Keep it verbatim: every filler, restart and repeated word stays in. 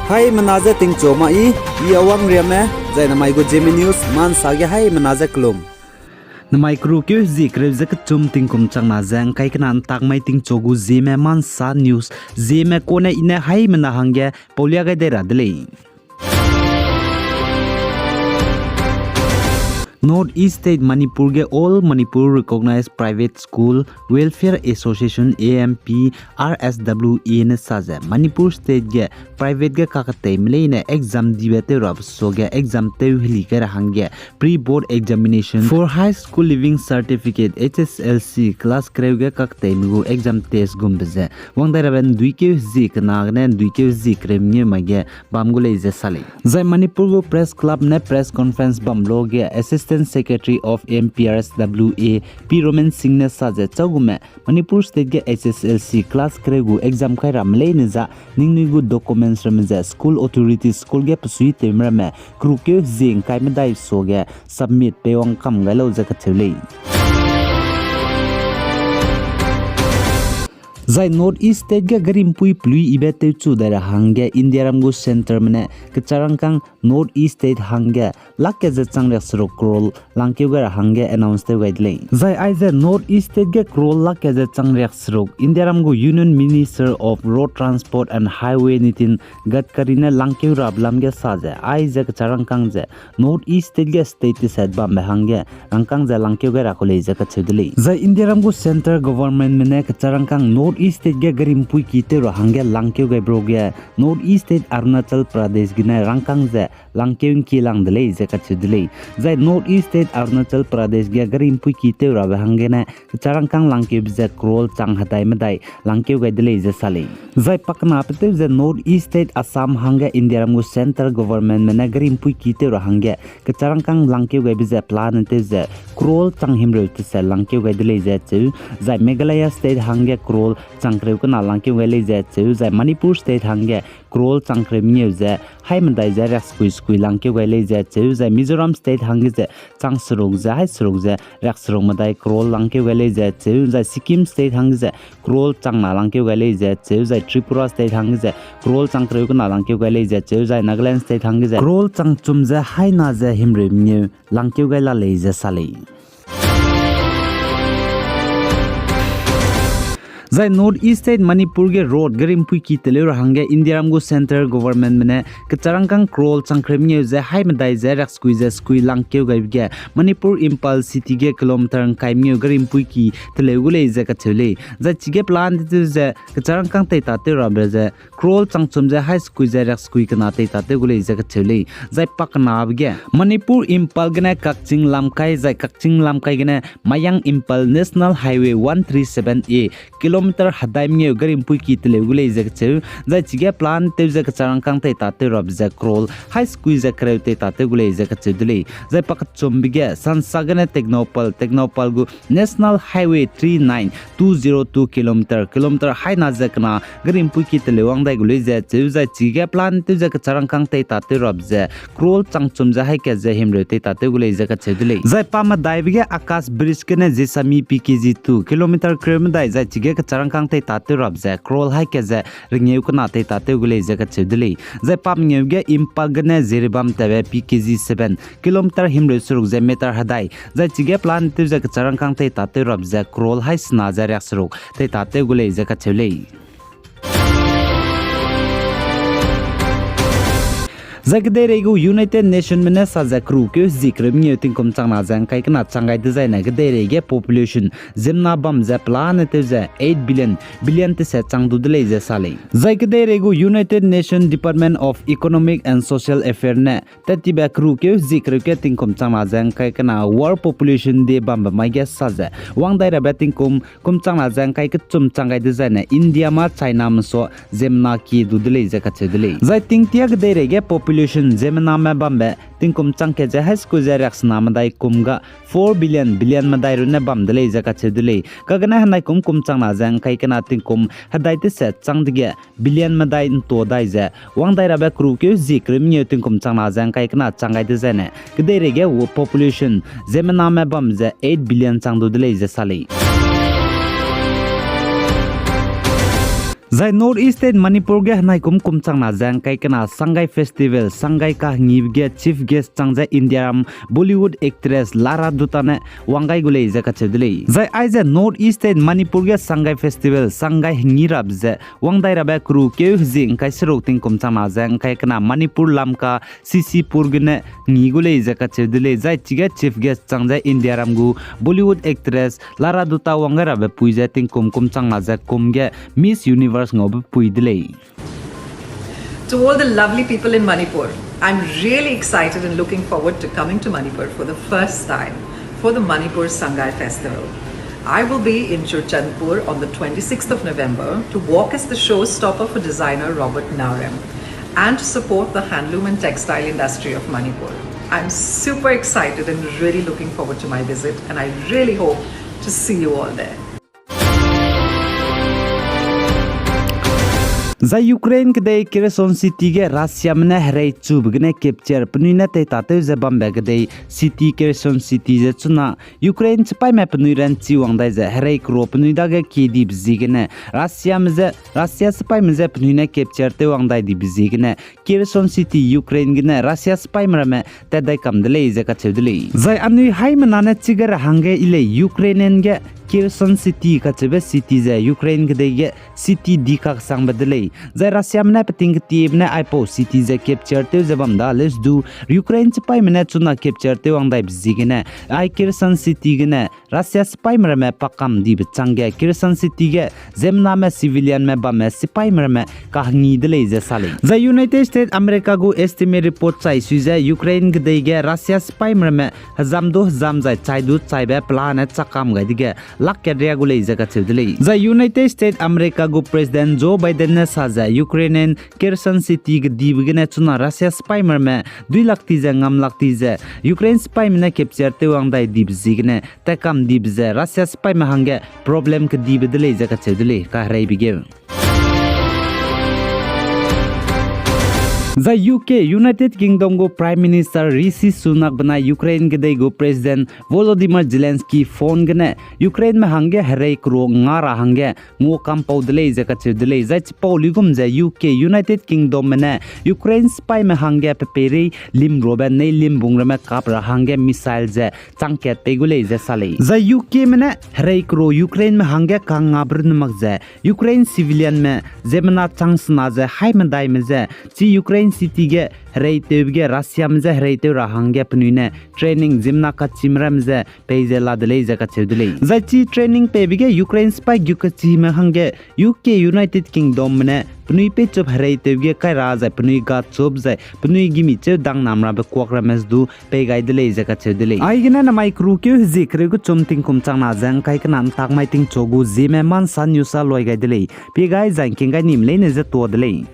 Haimena je tingchu ma i, i Awang Riame, zai namai gu Zeme News, mansa ge haimena je kelum. Namai keru keu hezie kereu ze kechum tingkum changna ze ngkai kena ntak mai tingchu gu Zeme mansa news, Zeme kone i ne haimena hangge paulia gai dai ra de lei. North East State Manipur ge All Manipur Recognized Private School Welfare Association, A M P R S W A ne sa ze Manipur State ge private ge kaketeime leine exam dibe tew rabe suage exam tew heli kai ra hangge Pre-Board Examination for High School Leaving Certificate, H S L C, class kereu ge kaketeime gu exam test gumbe ze wang dai rabe ndui keu hezie kena gene ndui keu hezie kereu mengeu mai ge bam gu lei ze sa lei. Zai Manipur gu Press Club ne press conference bam lo ge Assistant Secretary of M P R S W A P Roman Singh ne sa ze chau gume Manipur State ge H S L C class kereu gu exam kai ramme leine za ningnui gu documents ramme ze school authorities school ge pesui tewme ramme keru keu hezie ngkai medai suage submit peiwang kam gai lau ze kacheu lei. Zai North East State ge garimpui pelui ibe tewchu dai ra hangge Indiaram gu centreme ne kecharangkang North East State hangge lak ke ze chang riak seruk crore langkeu gai ra hangge announce tew gai de lei. Zai aize North East State ge crore lak ke ze chang riak seruk Indiaram gu Union Minister of Road Transport and Highway Nitin Gadkari ne langkeu rabe lam ge sa ze aize kecharangkang ze North East State ge state teset bambe hangge rangkang ze langkeu gai ra ku lei ze kacheu de lei. Zai Indiaram gu centre governmentme ne kecharangkang North East State ge garimpui ki tew ra hangge langkeu gai bro ge North East State Arunachal Pradesh gene rangkang ze langkeu ngki lang de lei ze kacheu de lei. Zai North East State Arunachal Pradesh ge garimpui ki tew rabe hanggene kecharangkang langkeube ze crore chang hedai medai langkeu gai de lei ze sa lei. Zai pakenabe tew ze North East State Assam hangge Indiaram gu centre governmentme ne garimpui ki tew ra hangge kecharangkang langkeu gaibe ze plan tew ze crore chang himreu teset langkeu gai de lei ze cheu. Zai Meghalaya State hangge crore chang kereu kena langkeu gai lei ze cheu. Zai Manipur State hangge crore chang kereu mengeu ze hai medai ze riak sekui sekui langkeu gai lei ze cheu. Zai Mizoram State hangge ze chang seruk ze hai seruk ze riak seruk medai crore langkeu gai lei ze cheu. Zai Sikkim State hangge ze crore changna langkeu gai lei ze cheu. Zai Tripura State hangge ze crore chang kereu kena langkeu gai lei ze cheu. Zai Nagaland State hangge ze crore chang chum ze haina ze himreu mengeu langkeu gai la lei ze sa lei. Zai North East State Manipur ge road garimpui ki teleu ra hangge Indiaram gu centre governmentme ne kecharangkang crore chang kereu mengeu ze hai medai ze riak sekui ze sekui langkeu gaibe ge Manipur Imphal City ge kilometer ngkai mengeu garimpui ki teleu gu lei ze kacheu lei. Zai chige plan tew ze kecharangkang teitatew rabe ze crore chang chum ze hai sekui ze riak sekui kena teitatew gu lei ze kacheu lei. Zai pakenabe ge Manipur Imphal gene Kakching Lamkai, zai Kakching Lamkai gene Mayang Imphal National Highway one three seven A kilometer hedai mengeu garimpui ki teleu gu lei ze kacheu. Zai chige plan tew ze kecharangkang teitatew rabe ze crore hai sekui ze kereu teitatew gu lei ze kacheu de lei. Zai pakechumbe ge Sansa gene Tengnoupal, Tengnoupal gu National Highway three nine two zero two kilometer, kilometer haina ze kena garimpui ki teleu wang dai gu lei ze cheu. Zai chige plan tew ze kecharangkang teitatew rabe ze crore chang chum ze hai kat ze himreu teitatew gu lei ze kacheu de lei. Zai pa medaibe ge Akash Bridge gene Jisami P K G two kilometer kereu medai zai chige kecharangkang teitatew rabe ze crore hai kat ze rengeu kena teitatew gu lei ze kacheu de lei. Zai pa mengeu ge Imphal gene Jiribam tabe P K G seven kilometer himreu seruk ze meter hedai zai chige plan tew ze kecharangkang teitatew rabe ze crore hai sena ze riak seruk teitatew gu lei ze kacheu lei. Zai kedeirei gu United Nationme ne sa ze keru keu hezie kereu mengeu tingkum changna ze ngkai kena chang gai dezaine kedeirei ge population ziemmena bam ze pelane tew ze eight billion, billion teset chang du de lei ze sa lei. Zai kedeirei gu United Nations Department of Economic and Social Affairs ne tat tibe keru keu hezie kereu ge tingkum changna ze ngkai kena World Population Day bambe mai ge sa ze wang dai rabe tingkum kum changna ze ngkai kechum chang gai dezaine India ma Chiname sua ziemmena kie du de lei ze kacheu de lei. Zai tingtia kedeirei ge population ziemmename bambe tingkum chang kat ze hai sekui ze riak sena medai kum ga four billion, billion medai runne bam de lei ze kacheu de lei. Kagene henai kum kum changna ze ngkai kena tingkum hedai teset chang dege billion medai nto dai ze wang dai rabe keru keu hezie kereu mengeu tingkum changna ze ngkai kena chang gai dezaine kedeirei ge population ziemmename bam ze eight billion chang du de lei ze sa lei. Zai North East State Manipur ge henai kum kum changna ze ngkai kena Sangai Festival, Sangai kahengibe ge chief guest chang ze Indiaram Bollywood actress Lara Dutta ne wang gai gu lei ze kacheu de lei. Zai aize North East State Manipur ge Sangai Festival, Sangai hengi rabe ze wang dai rabe keru keu hezi ngkai seruk tingkum changna ze ngkai kena Manipur Lamka C C Pur gene ngi gu lei ze kacheu de lei. Zai chige chief guest chang ze Indiaram gu Bollywood actress Lara Dutta wang gai rabe pui ze tingkum kum changna ze kum ge Miss Universe ngaube pui de lei. To all the lovely people in Manipur, I'm really excited and looking forward to coming to Manipur for the first time for the Manipur Sangai Festival. I will be in Churachandpur on the twenty-sixth of November to walk as the showstopper for designer Robert Naorem and to support the handloom and textile industry of Manipur. I'm super excited and really looking forward to my visit, and I really hope to see you all there. Zai Ukraine kedei Kherson City ge Russiame ne herei chube gene capture penui ne teitatew ze bambe kedei city Kherson City ze chuna Ukraine sipaime penui ranchi wang dai ze herei kero penui dage kiedibe ziegene Russiame ze, Russia sipaime je penui ne capture tew wang dai dibe ziegene Kherson City Ukraine gene Russia sipaime ramme tat dai kam de lei ze kacheu de lei. Zai anui haimena ne chige ra hangge i lei Ukrainian ge Kherson City kacheube city ze Ukraine kedei ge city di kaksangbe de lei. Zai Russiame ne peting ketiebe ne aipau city ze capture tew ze bam da leus du Ukraine sipaime ne chuna capture tew wang daibe ziegene ai Kherson City gene Russia sipaime ramme pakam dibe changge Kherson City ge ziemmename civilianme bamme sipaime ramme kahengi de lei ze sa lei. Zai United States America gu estimate report chai sui ze Ukraine kedei ge Russia sipaime ramme hezam du hezam zai chai du chaibe pelane chakam gai dege lak kat riak gu lei ze kacheu de lei. Zai United States America gu President Joe Biden ne sa ze Ukrainian Kherson City kedibe gene chuna Russia sipaime ramme dui lak ti ze ngam lak ti ze Ukraine sipaime ne capture tew wang dai dibe ziegene tat kam dibe ze Russia sipaime hangge problem kedibe de lei ze kacheu de lei kahereibe geu. Zai U K, United Kingdom gu Prime Minister Rishi Sunak benai Ukraine kedei gu President Volodymyr Zelensky phone gene Ukraineme hangge herei kero nga ra hangge nguakampau de lei ze kacheu de lei. Zai chipau luigum ze U K, United Kingdomme ne Ukraine sipaime hangge pe peirei limrobe nei limbung ramme kap ra hangge missile ze changkat pei gu lei ze sa lei. Zai U Kme ne herei kero Ukraineme hangge kangngabe runne mak ze Ukraine civilianme ziemmena chang sena ze haî medaime je chi Ukraine city ge herei tewbe ge Russiame je herei tew ra hangge penui ne training ziemmena kachime ramme je pei ze la de lei ze kacheu de lei. Zai chi training peibe ge Ukraine sipai gu kachime hangge U K, United Kingdomme ne penui peichup herei tewbe ge kai ra zai penui gachup zai penui gimi cheu dangnam rabe kuak ramme du pei gai de lei ze kacheu de lei. Aigene namai keru keu hezie kereu kechum tingkum changna ze ngkai kena ntak mai tingchu gu Zeme Mansa News a loi gai de lei. Pie gai zai ngking gai nime leine je tuâ de lei.